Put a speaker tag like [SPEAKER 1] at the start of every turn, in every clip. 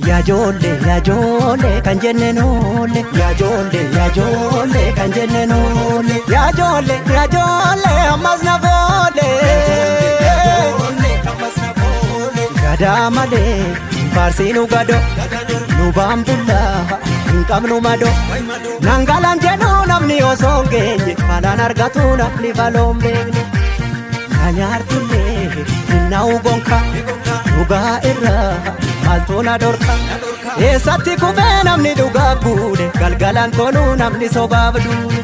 [SPEAKER 1] Yaajoollee yaajoollee kan jenne noolle, yaajoollee yaajoollee kan jenne noolle, yaajoollee yaajoollee ammas na foole. Gadaa malee hin faarsiinu gado, nu baambullaa hin qabnu mado. Nangalaan jedhu namni osoo hin geenye, falaan argatu namni faloon beekne. Na nyaartullee hin na'u gonka, dhugaa irraa maaltu na dhorka? Eessatti kufee namni dhugaaf guune, galgalaan toluu namni sobaaf duune.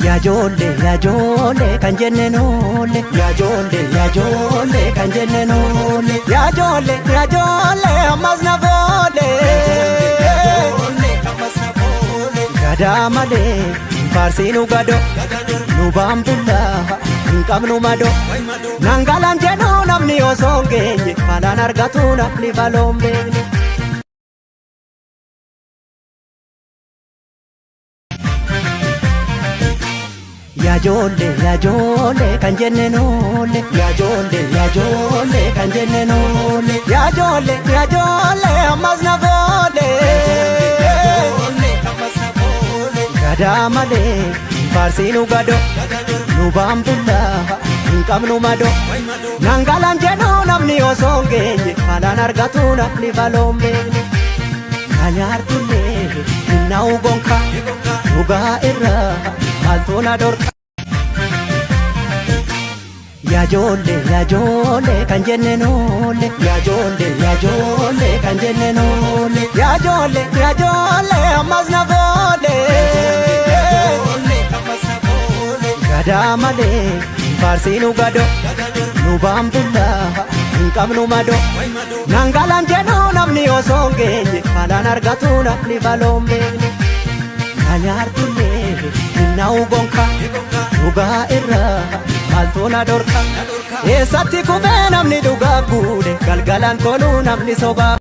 [SPEAKER 1] Yaajoollee yaajoollee kan jenne noolle, yaajoollee yaajoollee kan jenne noolle, yaajoollee yaajoollee ammas na foole. Gadaa malee hin faarsiinu gado, nu baambullaa hin qabnu mado. Nangalaan jedhu namni osoo hin geenye, falaan argatu namni faloon beekne. Yaajoollee yaajoollee kan jenne noolle, yaajoollee yaajoollee kan jenne noolle, yaajoollee yaajoollee ammas na foole. Gadaa malee hin faarsiinu gado, nu baambullaa hin qabnu mado. Nangalaan jedhu namni osoo hin geenye, falaan argatu namni faloon beekne. Na nyaartullee hin na'u gonka, dhugaa irraa maaltu na dhorka? Yaajoollee yaajoollee kan jenne noolle, yaajoollee yaajoollee kan jenne noolle, yaajoollee yaajoollee ammas na foole. Gadaa malee hin faarsiinu gado, nu baambullaa hin qabnu mado. Nangalaan jedhu namni osoo hin geenye, falaan argatu namni faloon beekne. Na nyaartullee hin na'u gonka, dhugaa irraa maaltu na dhorka? Eessatti kufee namni dhugaaf guune, galgalaan toluu namni sobaa.